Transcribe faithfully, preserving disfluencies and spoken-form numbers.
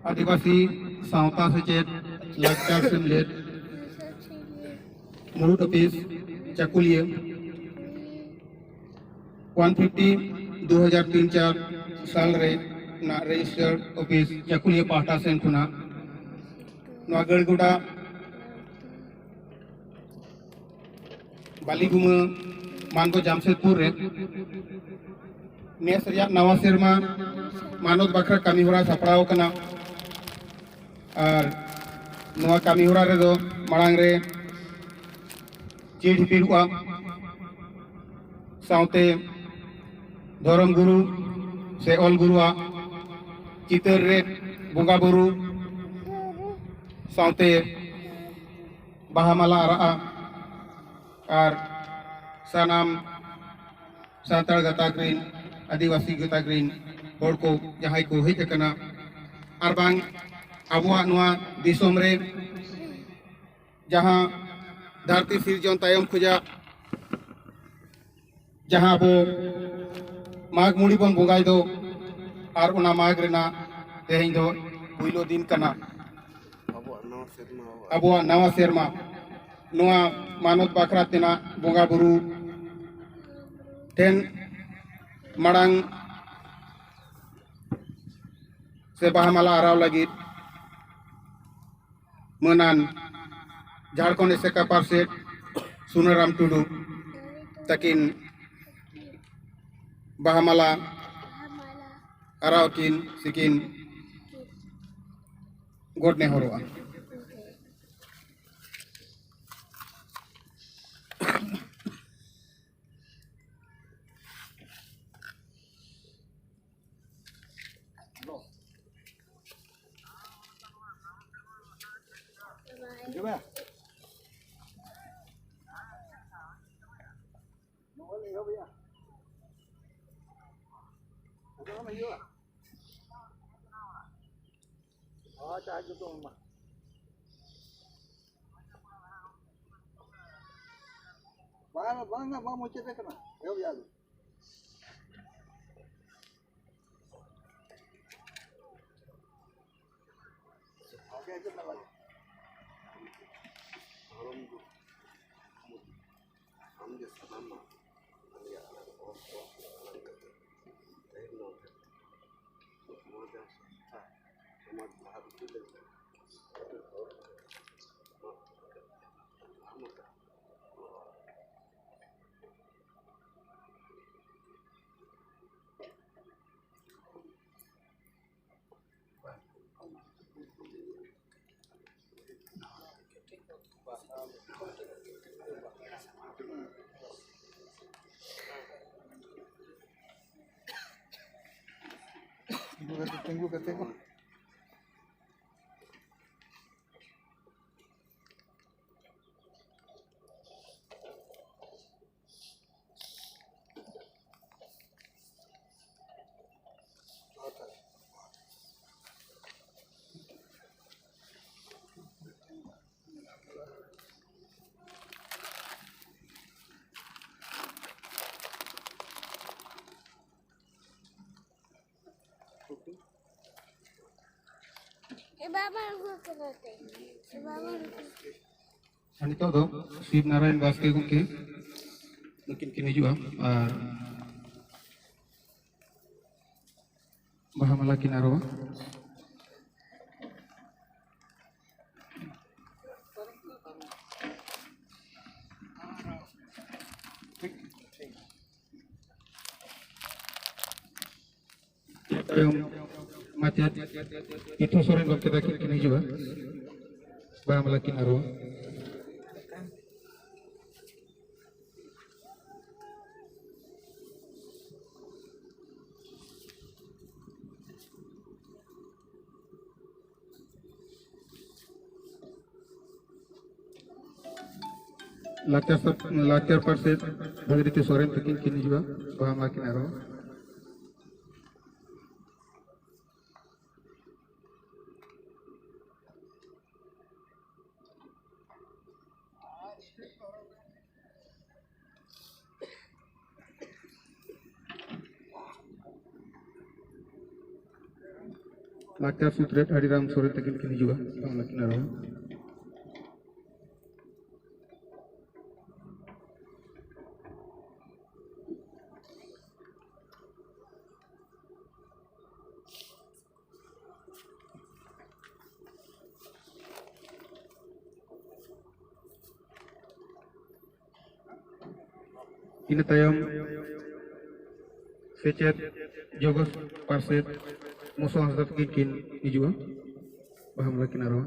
ᱟᱹᱫᱤᱵᱟᱹᱥᱤ ᱥᱟᱶᱛᱟ ᱥᱮᱪᱮᱫ ᱞᱟᱠᱪᱟᱨ ᱥᱮᱢᱞᱮᱫ ᱢᱩᱲᱩᱫ ᱚᱯᱷᱤᱥ ᱪᱟᱹᱠᱩᱞᱤᱭᱟᱹ, ᱚᱣᱟᱱ ᱯᱷᱤᱯᱴᱤ ᱫᱩ ᱦᱟᱡᱟᱨ ᱛᱤᱱ ᱪᱟᱨ ᱥᱟᱞ ᱨᱮ ᱱᱟᱜ ᱨᱮᱡᱤᱥᱴᱟᱨᱰ ᱚᱯᱷᱤᱥ ᱪᱟᱹᱠᱩᱞᱤᱭᱟᱹ ᱯᱟᱦᱴᱟ ᱥᱮᱱ ᱠᱷᱚᱱᱟᱜ ᱱᱚᱣᱟ ᱜᱟᱹᱲᱜᱚᱰᱟ ᱵᱟᱹᱞᱤᱜᱩᱢᱟᱹ ᱢᱟᱱᱠᱚ ᱡᱟᱢᱥᱮᱫᱽᱯᱩᱨ ᱨᱮ ᱱᱮᱥ ᱨᱮᱭᱟᱜ ᱱᱟᱣᱟ ᱥᱮᱨᱢᱟ ᱢᱟᱱᱚᱛ ᱵᱟᱠᱷᱨᱟ ᱠᱟᱹᱢᱤᱦᱚᱨᱟ ᱥᱟᱯᱲᱟᱣ ᱟᱠᱟᱱᱟ᱾ ᱟᱨ ᱱᱚᱣᱟ ᱠᱟᱹᱢᱤᱦᱚᱨᱟ ᱨᱮᱫᱚ ᱢᱟᱲᱟᱝ ᱨᱮ ᱪᱤᱲ ᱦᱤᱯᱤᱲᱚᱜᱼᱟ, ᱥᱟᱶᱛᱮ ᱫᱷᱚᱨᱚᱢ ᱜᱩᱨᱩ ᱥᱮ ᱚᱞ ᱜᱩᱨᱩᱣᱟᱜ ᱪᱤᱛᱟᱹᱨ ᱨᱮ ᱵᱚᱸᱜᱟ ᱵᱩᱨᱩ, ᱥᱟᱶᱛᱮ ᱵᱟᱦᱟ ᱢᱟᱞᱟ ᱟᱨᱟᱜᱼᱟ᱾ ᱟᱨ ᱥᱟᱱᱟᱢ ᱥᱟᱱᱛᱟᱲ ᱜᱟᱛᱟᱠ ᱨᱤᱱ, ᱟᱹᱫᱤᱵᱟᱹᱥᱤ ᱜᱟᱛᱟᱠ ᱨᱤᱱ ᱦᱚᱲ ᱠᱚ ᱡᱟᱦᱟᱸᱭ ᱠᱚ ᱦᱮᱡ ᱟᱠᱟᱱᱟ, ᱟᱨ ᱵᱟᱝ ᱟᱵᱚᱣᱟᱜ ᱱᱚᱣᱟ ᱫᱤᱥᱚᱢ ᱨᱮ ᱡᱟᱦᱟᱸ ᱫᱷᱟᱹᱨᱛᱤ ᱥᱤᱨᱡᱚᱱ ᱛᱟᱭᱚᱢ ᱠᱷᱚᱱᱟᱜ ᱡᱟᱦᱟᱸ ᱟᱵᱚ ᱢᱟᱜᱽ ᱢᱚᱬᱮ ᱵᱚᱱ ᱵᱚᱸᱜᱟᱭ ᱫᱚ, ᱟᱨ ᱚᱱᱟ ᱢᱟᱜᱽ ᱨᱮᱱᱟᱜ ᱛᱮᱦᱮᱧ ᱫᱚ ᱯᱩᱭᱞᱩ ᱫᱤᱱ ᱠᱟᱱᱟ᱾ ᱟᱵᱚᱣᱟᱜ ᱱᱟᱣᱟ ᱥᱮᱨᱢᱟ, ᱟᱵᱚᱣᱟᱜ ᱱᱟᱣᱟ ᱥᱮᱨᱢᱟ, ᱱᱚᱣᱟ ᱢᱟᱱᱚᱛ ᱵᱟᱠᱷᱨᱟ ᱛᱮᱱᱟᱜ ᱵᱚᱸᱜᱟ ᱵᱩᱨᱩ ᱴᱷᱮᱱ ᱢᱟᱲᱟᱝ ᱥᱮ ᱵᱟᱦᱟ ᱢᱟᱞᱟ ᱟᱨᱟᱣ ᱞᱟᱹᱜᱤᱫ ᱢᱟᱹᱱᱟᱱ ᱡᱷᱟᱲᱠᱷᱚᱸᱰ ᱮᱥᱮᱠᱟ ᱯᱟᱨᱥᱮᱛ ᱥᱩᱱᱟᱨᱟᱢ ᱴᱩᱰᱩ ᱛᱟᱹᱠᱤᱱ ᱵᱟᱦᱟ ᱢᱟᱞᱟ ᱟᱨᱟᱣ ᱠᱤᱱ ᱥᱮᱠᱤᱱ ᱜᱚᱰ ᱱᱮᱦᱚᱨᱚᱜᱼᱟ᱾ ᱵᱟᱝ, ᱵᱟᱝ, ᱵᱟᱝ ᱢᱩᱪᱟᱹᱫ ᱟᱠᱟᱱᱟ, ᱮᱦᱚᱵ ᱭᱟ ᱟᱫᱚ᱾ ᱫᱷᱚᱨᱚᱢ ᱜᱩᱨᱩ ᱟᱢᱜᱮ ᱥᱟᱱᱟᱢᱟᱜ ᱟᱞᱮᱭᱟᱜ ᱟᱲᱟᱝ ᱚᱞ ᱠᱚ ᱟᱲᱟᱝ ᱠᱟᱛᱮ ᱛᱮᱦᱮᱧ ᱱᱚᱣᱟ ᱫᱷᱟᱹᱨᱛᱤ ᱱᱚᱣᱟ ᱡᱟᱦᱟᱸ ᱥᱚᱝᱥᱛᱷᱟ ᱥᱚᱢᱟᱡᱽ ᱞᱟᱦᱟ ᱤᱫᱤ ᱞᱟᱹᱜᱤᱫ ᱟᱹᱰᱤ ᱦᱚᱲ ᱠᱚ ᱟᱢ ᱟᱠᱟᱫ ᱛᱤᱸᱜᱩ ᱠᱟᱛᱮ, ᱛᱤᱸᱜᱩ ᱠᱟᱛᱮ ᱠᱚ᱾ ᱮ ᱵᱟᱵᱟ, ᱟᱹᱜᱩ ᱠᱟᱫᱟ ᱛᱮ᱾ ᱮ ᱵᱟᱵᱟ, ᱟᱹᱜᱩ ᱠᱟᱫᱟ᱾ ᱟᱨ ᱱᱤᱛᱚᱜ ᱫᱚ ᱥᱤᱵ ᱱᱟᱨᱟᱭᱚᱱ ᱵᱟᱥᱠᱮ ᱜᱚᱢᱠᱮ ᱱᱩᱠᱤᱱ ᱠᱤᱱ ᱦᱤᱡᱩᱜᱼᱟ ᱟᱨ ᱵᱟᱦᱟ ᱢᱟᱞᱟ ᱠᱤᱱ ᱟᱨᱚᱣᱟ᱾ ᱛᱟᱭᱚᱢ ᱢᱟᱪᱮᱫ ᱤᱛᱩ ᱥᱚᱨᱮᱱ ᱜᱚᱢᱠᱮ ᱛᱟᱹᱠᱤᱱ ᱠᱤᱱ ᱦᱤᱡᱩᱜᱼᱟ᱾ ᱵᱟᱦᱟ ᱢᱟᱞᱟ ᱠᱤᱱ ᱟᱨᱚᱣᱟ᱾ ᱞᱟᱠᱪᱟᱨ ᱥᱟᱯ-, ᱞᱟᱠᱪᱟᱨ ᱯᱟᱨᱥᱮᱛ ᱵᱷᱟᱜᱤᱨᱤᱛᱤ ᱥᱚᱨᱮᱱ ᱛᱟᱹᱠᱤᱱ ᱠᱤᱱ ᱦᱤᱡᱩᱜᱼᱟ, ᱵᱟᱦᱟ ᱢᱟᱞᱟ ᱠᱤᱱ ᱟᱨᱚᱣᱟ᱾ ᱞᱟᱠᱪᱟᱨ ᱥᱩᱛᱨᱮᱫ ᱦᱟᱹᱨᱤᱨᱟᱢ ᱥᱚᱨᱮᱱ ᱛᱟᱹᱠᱤᱱ ᱠᱤᱱ ᱦᱤᱡᱩᱜᱼᱟ᱾ ᱵᱟᱝ ᱞᱟᱹᱠᱤᱱ ᱟᱨᱦᱚᱸ᱾ ᱤᱱᱟᱹ ᱛᱟᱭᱚᱢ ᱥᱮᱪᱮᱫ ᱡᱚᱜᱚᱥ ᱯᱟᱨᱥᱮᱛ ᱢᱚᱥᱚ ᱦᱟᱸᱥᱫᱟ ᱛᱟᱹᱠᱤᱱ ᱠᱤᱱ ᱦᱤᱡᱩᱜᱼᱟ᱾ ᱵᱟᱦᱟ ᱢᱟᱞᱟ ᱠᱤᱱ ᱟᱨᱚ